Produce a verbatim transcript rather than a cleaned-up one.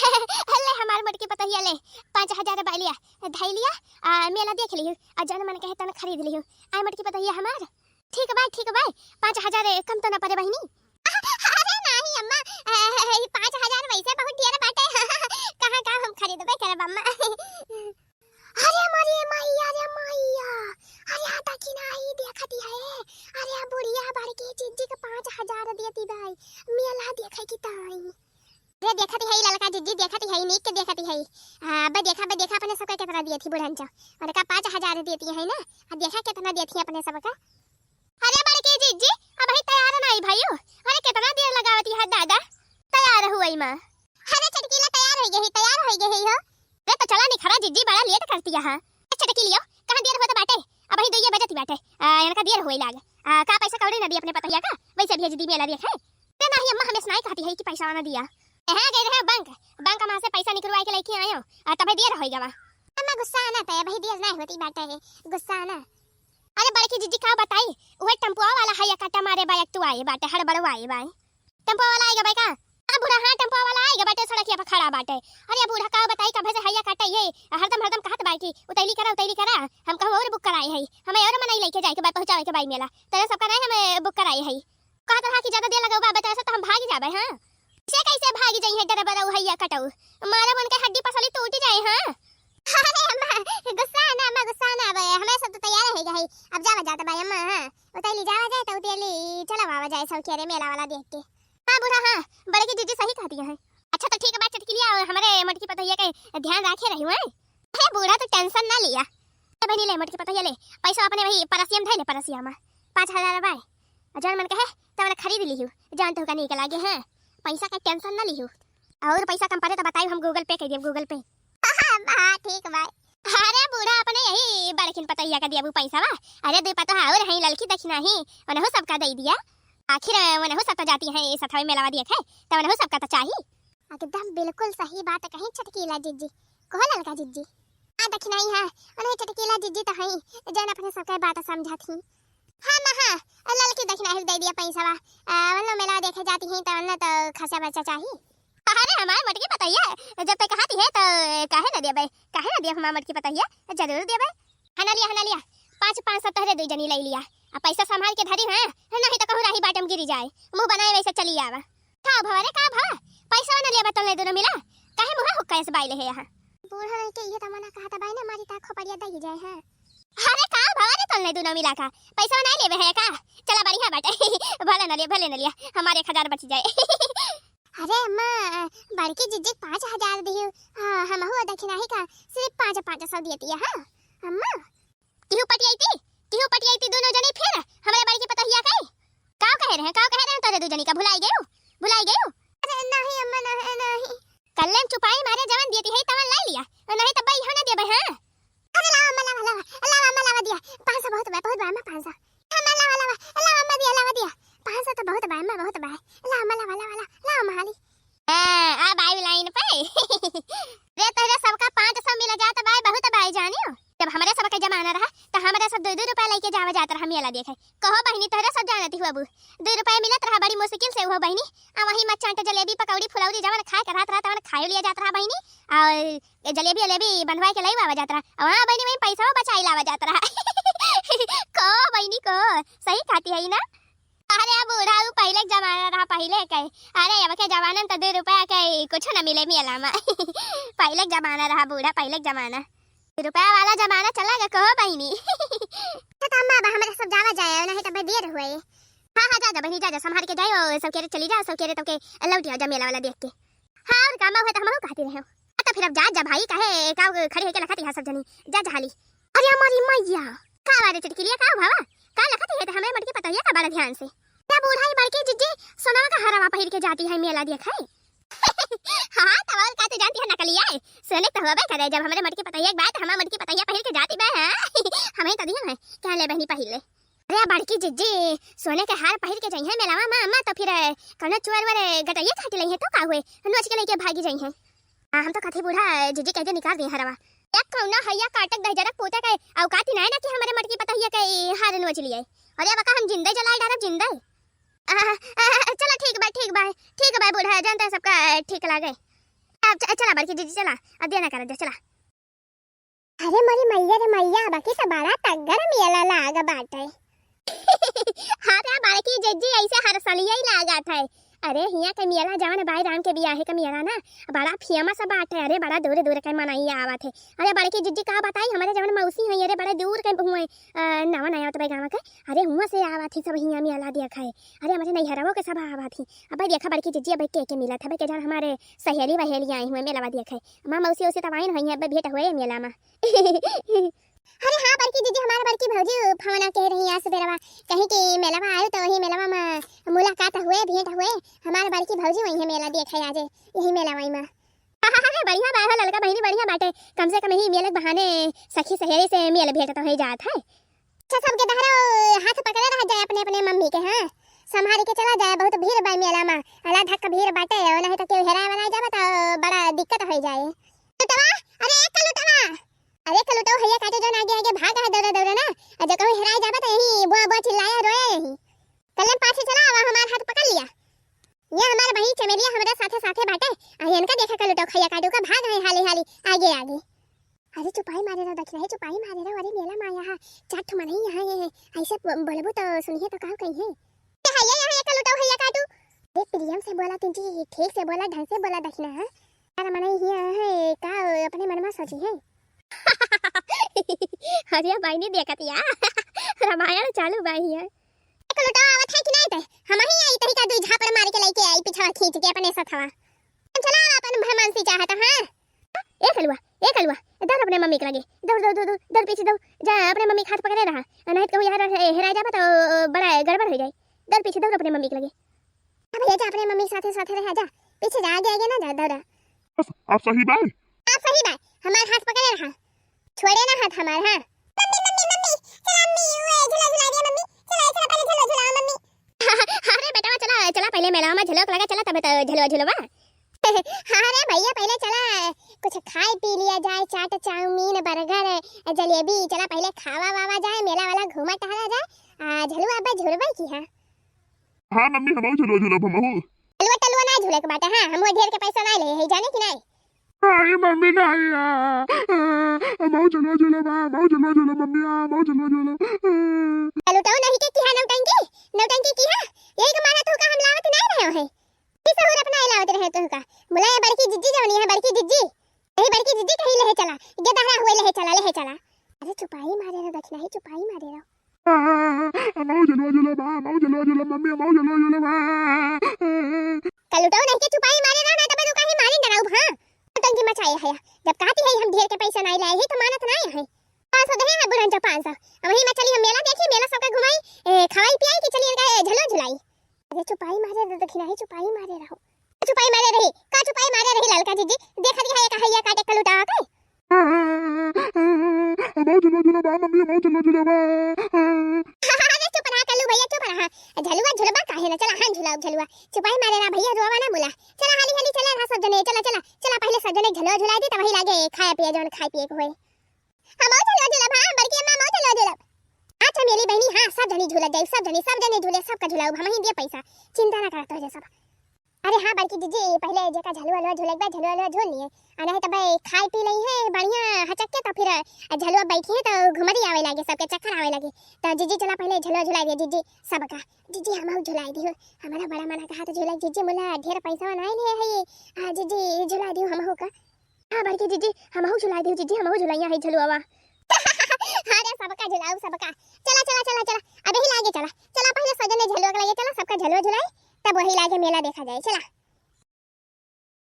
ले हमार मोटकी पतोहिया, ले, पाँच हजार बाय लिया, धइ लिया, आ, मेला देख लिहू, आ जौन मन कहे तौन खरीद लिहू। आय मोटकी पतोहिया हमार, ठीक बाय, ठीक बाय, पाँच हजार कम तो न परे बहिनी? अरे नाही अम्मा, ए, ई पाँच हजार वैसे बहुत ढेर बाटे। कहाँ का हम खरीदबे करब अम्मा। अरे मोरी मैया रे मैया, अरे आ देखी ना, ई देखती है, अरे आ बुढ़िया बड़की जिज्जी के पाँच हजार देती बाय, मेला देखे की ताई। अरे देखती है ललका जिज्जी, देखती है, नीक के देखती है। आ, बे देखा, बे देखा, अपने सबका केतना देती बुढ़न चा, उनका पाँच हजार देती है ना, आ देखा केतना देती अपने सबका। अरे बड़की जिज्जी, अबही तैयार नाई भइउ। अरे केतना देर लगावती है दादा, तैयार हुई माँ। अरे चटकीला तैयार होइ गई, तैयार होइ गई हो। अरे तो चला निखरा जिज्जी, बड़ा लेट करती है। ए चटकीलियो, कहाँ देर होत बाटे? अबही दुइये बजती बाटे। आ, इनका देर होई लाग। आ, का पैसा कौड़ी ना दी अपने पतोहिया का, वैसे भेज दी मेला देखे। अरे नाही अम्मा, हमें सुनाई कहती है कि पैसा ना दिया। हाँ गए रहे बैंक, बैंक मा से पैसा निकलवाए के लेके आयो, आ तबे देर होइ गवा। अम्मा गुस्सा ना पे, अबही देर ना होती बाटे, गुस्सा ना। अरे बड़की जिज्जी का बताई, उहे टेम्पुआ वाला है या काटा मारे बा, एक तू आए बाटे, हड़बड़वाए बाय। टेम्पुआ वाला आइगा बाय का? आ बूढ़ा, हाँ, टेम्पुआ वाला आइगा बाटे, सड़किया पर खड़ा बाटे। अरे बूढ़ा का बताई, कबे से हैया काटा ये, हरदम, हरदम कहत बाय कि उतैली करा, उतैली करा, हम कहूँ और बुक कराए है, हमें और मनई लेके जाए के बाय, पहुँचावे के बाय मेला, तेरे सबका नहीं हमें बुक कराए है। कहत रहा कि ज्यादा देर लगौबा, बताए से तो हम भाग जाबे, हाँ। से कैसे भाग जाई है डरबरऊ हैया कटऊ, मारब उनके हड्डी पसली टूट जाए, हाँ। अरे अम्मा, गुस्सा ना अम्मा, गुस्सा ना, अब हमें सब तो तैयार है गई, अब जावा जात बाय अम्मा, हाँ। उतैली जावा जाए तो उतैली चला आवा जाए सब खेरे मेला वाला देख के। हाँ बूढ़ा, हाँ, बड़की जिज्जी सही कहती है। अच्छा तो ठीक बा चटकीलिया, और हमारे मोटकी पतोहिया के ध्यान रखे रही है। अरे बूढ़ा तो टेंशन ना लिया। ए बहिनी ले मोटकी पतोहिया ले, पैसा अपने वही परसिया में धइले, परसिया में पाँच हजार बाय। आ जौन मन कहे तौन खरीद लिहू, जौन तोहका नीक लागे, हाँ। पैसा का टेंशन ना लिहू। और पैसा कम पड़े तो बताई, हम Google Pay कर देब, Google Pay। हाँ, ठीक बा। अरे बूढ़ा अपने यही बड़किन पतोहिया का दिया वो पैसा बा। अरे दू पतोहा और हैं ललकी दखिनाही, उनहु सबका दे दिया। आखिर उनहु सब तो जाती हैं ये सथवे मेलावा देखे, तो उनहु सबका तो चाही। एकदम बिल्कुल सही बात कही चटकीला जिज्जी। कहो ललका जिज्जी। आ दखिनाही है, उन्हें चटकीला जिज्जी तो हैं, जौन अपने सबके बात समझत ही। हाँ माँ, हाँ, ललकी दखिनाही दे दिया पैसा बा। आ, वनो मेला देखे जाती ही तो वनो तो खर्चा बर्चा चाही। अरे हमार मोटकी पतोहिया, जब तक कहती है तो काहे ना देबे, काहे ना देब हमार मोटकी पतोहिया, जरूर देबे। हना लिया, हना लिया, पाँच, पाँच सौ तोहरे दू जनी ले लिया, आ पैसा संभाल के धरी, हाँ, नहीं तो कहूँ राही बाटे में गिरी जाए, मुँह बनाए वैसे चली आवा। का भवा रे, का भवा, पैसा ना लेबे तो ले दोनों मिला, काहे मुँह हुक्का ऐसे बाई ले है यहाँ। बूढ़ा नहीं के ये तमन्ना कहता बाई ना, मारी ता खोपड़िया दही जाए, हाँ। अरे का भवा रे, तो ले दोनों मिला का, पैसा नहीं लेबे है का, चला बढ़िया बाटे, भले ना लिया, भले ना लिया, हमारे एक हजार बच जाए। अरे अम्मा, बड़की जिज्जी पाँच हजार दिहु, हाँ, हमहू दखिनाही का सिर्फ पाँच, पाँच सौ दियती है, हाँ, अम्मा। केहू पटियाई ती, केहू पटियाई ती दोनों जने फिर, हमरे बड़की पतोहिया के। काव कहे रहे, काव कहे रहे तोरे दू जनी का, भुलाई गयो, भुलाई गयो। अरे नहीं अम्मा, नहीं, नहीं। कल्ले में चुपाई मारे जवन दियती है तवन लाई लिया, नहीं तो बई हो ना देबे, हाँ। अरे लावा अम्मा, लावा, लावा, लावा अम्मा, लावा दिया। पाँच सौ बहुत बा, बहुत बा अम्मा, पाँच सौ। अम्मा लावा, लावा, लावा अम्मा दिया, लावा दिया। पाँच सौ तो बहुत बा अम्मा, बहुत बा। लावा अम्मा, लावा, लावा, लावा, लावा अम्मा हाली। हाँ, अब आई लाइन पे। रे तोहरे सबका पाँच सौ मिल जात बा, बहुत बा जानियो। जब हमरे सबके जमाना रहा, त हमरे सब दो दो रुपया लेके जावा जात रहा मेला देखे। कहो बहिनी, तोहरे सब जानती हो अबू, दो रुपया मिलत रहा बड़ी मुश्किल से, उहो बहिनी। आ वही मा चाट, जलेबी, पकौड़ी, फुलौरी जवन खाए के रहत रहा, तवन खाए लिया जात रहा बहिनी। और ए जलेबी, जलेबी बंधवा के लाई बाबा जात रहा। आ वहाँ बहिनी, वहीं पैसा बचाई लावा जात रहा। को बहिनी को, सही कहती है ना? अरे अब बूढ़ा, उ पहिले के जमाना रहा, पहिले के। अरे अब के जमाना में तो दो रुपया के कुछ ना मिले मेला में। पहिले के जमाना रहा बूढ़ा, पहिले के जमाना। दो रुपया वाला जमाना चला गया, कहो बहिनी। तो अम्मा, अब हमरा सब जावा जाए, नहीं तो देर हुए। हाँ, हाँ, जा, जा बहिनी, जा, जा, संभाल के जाओ, सब केरे चली जाओ, सब केरे तब के लौट आओ, जा मेला वाला देख के। हाँ, और काम हुए तो हमहू कहती रहे। आ, तो फिर अब जा, जा भाई, काहे का खड़ी होके लखत यहाँ सब जनी, जा, जा हाली। अरे हमारी मैया, का बारे चटकिलिया, का भावा, का लखत है तो हमरे मोटकी पतोहिया का बड़ा ध्यान से। क्या बूढ़ा ही बड़की जिज्जी सोनवा का हरवा पहिर के जाती है मेला देखे? हाँ, तो और का तू जानती है नकलिया है, सोने तो होबे करे, जब हमरे मोटकी पतोहिया के बात, हमार मोटकी पतोहिया पहिर के जाती बे, हाँ। हमें तो दिया है, क्या ले बहनी पहिर ले। अरे बड़की जिज्जी, सोने के हार पहिर के जइहे मेलावा में अम्मा, तो फिर कौनो चोर वोर गटइया काट लइहे तो का हुए, नोच के लेके भागी जइहे। आ, हम तो कथी बूढ़ा जिज्जी कह के निकाल दिए हरवा। एक कौनो हैया काटक दहिजरक पूते के औकात ही नाय ना कि हमरे मोटकी पतोहिया के ई हार नोच लिए। अरे अब का हम जिंदे जलाए डारब, जिंदे। आ, आ, चलो ठीक बा, ठीक बा, ठीक बा बूढ़ा, जानते हैं सबका ठीक लागे। अब च-, चला बड़की जिज्जी, चला, अब देर ना करत जा, चला। अरे मोरी मइया रे मइया, अबकी त बड़ा तगड़ मेला लाग बाटे। हाँ रे बड़की जिज्जी, ऐसे हर सलिया ही लागत है। अरे हियाँ के मेला जवन बाई राम के बियाहे के मेला ना, बड़ा famous बाटे। अरे बड़ा दूर दूर के मनई आवत है। अरे बड़की जिज्जी का बताई, हमरे जवन मौसी हैं, अरे बड़ा दूर के हुए, अ, नवा नया तो गाँव के, अरे हुआँ से आवत ही सब हियाँ मेला देखे। अरे हमरे नैहरवो के सब आवत ही। अबे देखा बड़की जिज्जी, अबे के के मिलत है, अबे के जान हमारे सहेली वहेली आई हुए मेलवा देखे। माँ मौसी उसी तब आइन हुई है, अबे भेंट हुए मेला में। अरे हाँ बड़की जिज्जी, हमारे बड़की भौजी फोन कह रही आज सुबेरवा, कहीं कि मेलवा आयो तो वही मेलवा में मुलाकात हुए, भेंट हुए। हमारे बड़की भौजी वही है मेला देखे आज, यही मेला वही में। अरे बढ़िया बा हो ललका बहिनी, बढ़िया बाटे, कम से कम यही मेले के बहाने सखी सहेली से मेल भेंट तो हो जात है। अच्छा, सबके दहरा हाथ पकड़े रह जाए अपने अपने मम्मी के, हाँ, संभाल के चला जाए, बहुत भीड़ बा मेला में, अला धक्का भीड़ बाटे, और नहीं तो केहू हेराए वाला जाबा तो बड़ा दिक्कत हो जाए। कलुटवा, अरे ए कलुटवा, अरे कलुटवा, भैया काटो जौन आगे आगे भाग है दौड़ा दौड़ा ना, और जो कहूँ हेराए जाबा तो यही बुआ बुआ चिल्लाया रोए यही। कल्लन पाछे चला, आवा हमार हाथ पकड़ लिया। ये हमार बहिन चमेलिया हमरा साथे साथे बाटे। आ इनका देखा कलुटो खैया काटू का भाग है हाली हाली आगे आगे। अरे चुपाई मारे रहो दखिना, हे चुपाई मारे रहो। अरे मेला माया हा, चार ठो मनई यहाँ ये है। ऐसे ब-, बोलबो तो सुनिए तो काहू कही है। ये है, ये है, ये कलुटो खैया काटू। देख प्रियम से बोला तुम जी, ठीक से बोला, ढंग से बोला दखिना, हाँ? अरे मनई हिया है का, अपने मन में सोची है। अरे बहिनी देखत या, रामायण चालू बा हिया। एक लुटवा आवत है कि नहीं ते? हम ही आई तरीका दुई झापड़ मार के लेके आई पिछवा खींच के अपने सथवा। हम चला अपन भरमानसी चाहत, हाँ? ए कलुआ, ए कलुआ, दौड़ अपने मम्मी के लगे, दौड़, दौड़, दौड़, दौड़, दौड़ पीछे दौड़, जा अपने मम्मी के हाथ पकड़े रहा, नहीं तो यहाँ रह-, हेरा जाबा तो बड़ा गड़बड़ हो जाए। दौड़ पीछे दौड़ अपने मम्मी के लगे। अब ये जा अपने मम्मी के साथे साथे रहा जा, पीछे जा, आगे आगे ना जा, दौड़ा। बस, आप सही बाय? आप सही बाय, हमार हाथ पकड़े रहा, छोड़े ना हाथ हमार, हाँ। मम्मी, मम्मी, मम्मी, चला मम्मी, वो झूला झुला दिया मम्मी, चला, चला पहले झूला झुलाओ मम्मी। अरे बेटा चला, चला पहले मेला में झुलक लगा, चला तब तो झुलवा झुलवा। हाँ रे भैया पहले चला कुछ खाए पी लिया जाए, चाट चाउमीन बर्गर जलेबी, चला पहले खावा वावा जाए, मेला वाला घूमा टहला जाए, आ झलुआ अब्बा झुलबे की हाँ। हाँ मम्मी, हमहू झुलुआ झुलब हमहू। टलुआ टलुआ ना झूले के बाटे, हाँ, हम ढेर के पैसा ना ले है, जाने कि नहीं? अरे मम्मी नहीं आ, आ, हमहू झुलुआ झुलब, आ, हमहू झुलुआ झुलब मम्मी, आ, हमहू झुलुआ झुलब। आ। टलुटऊ नहीं के किहा नौटंकी, नौटंकी किहा, यही के मारा तू का हम लावत नहीं रहे हैं। की सहूर अपना लावत रहे तू का? बोला ये बड़की जिज्जी जवनी है, बड़की जिज्जी। यही बड़की जिज्जी कहीं ले चला, ये दहरा हुए ले चला, ले चला। अरे चुपाई मारे रहो, दखिना ही चुपाई मारे रहो। आ, हमहू झुलुआ झुलब, आ, हमहू झुलुआ झुलब, मम्मी, हमहू झुलुआ झुलब, आ। कलुटऊ नहीं के चुपाई मारे रहा ना, तबे तू कहीं मारी डराऊ, हाँ? टंकी मचाए है, जब कहती है हम ढेर के पैसा नहीं लाए ही तो मानत नहीं है। पाँच सौ दे है बुढ़न जो पाँच सौ, अब वही में चली हम मेला देखी, मेला सबका घुमाई, ए, खवाई पियाई कि चली इनका, ए, झुलुआ झुलाई। अरे चुपाई मारे रहो, दखिना ही चुपाई मारे रहो। चुपाई मारे रही, का चुपाई मारे रही ललका जिज्जी? देखा दिया है कहा ये काटे कलुटा के। हमहू झुलुआ झुलब, आ मम्मी, हमहू झुलुआ झुलब। अरे चुप रहा कल्लू भैया, चुप रहा। झलुआ झुलबा काहे ना, चला हम झुलाओ झलुआ। चुपाई मारे रहा भैया, रोवा ना बोला। चला हाली हाली चला रहा सब जने, चला चला चला, पहले सब जने झलुआ झुला दे, तब वही लागे खाए पिए जौन खाए पिए के होए। हमहू झुलुआ झुलब, हाँ बड़की अम्मा, हमहू झुलुआ झुलब। अच्छा मेरी बहनी, हाँ सब जनी झूलत जाई, सब जनी, सब जने झूले, सबका झुलाऊ, हम ही दिए पैसा, चिंता ना करत हो जे सब। अरे हाँ बड़की जिज्जी, पहले जेका झलुआ हलुआ झूले के बा, झलुआ हलुआ झूल लिए, आ नहीं तब खाए पी लई है बढ़िया हचक के, तो फिर झलुआ बैठी है तो घुमरी आवे लागे, सबके चक्कर आवे लागे। तो जिज्जी चला पहले झलुआ झुला दिए जिज्जी सबका। जिज्जी हमहू झुलाई दियो, हमारा बड़ा मना कहा तो झूले जिज्जी, मुला ढेर पैसा नहीं ले है, आ जिज्जी झुला दियो हमहू का। हाँ बड़की जिज्जी, हमहू झुलाई दियो जिज्जी, हमहू झुलैया है झलुआवा। अरे सबका झुलाऊ सबका। चला चला चला चला, अब यही लागे चला, चला पहले सजने झलुआ के लगे चला, सबका झलुआ झुलाई, तब वही लागे मेला देखा जाए, चला।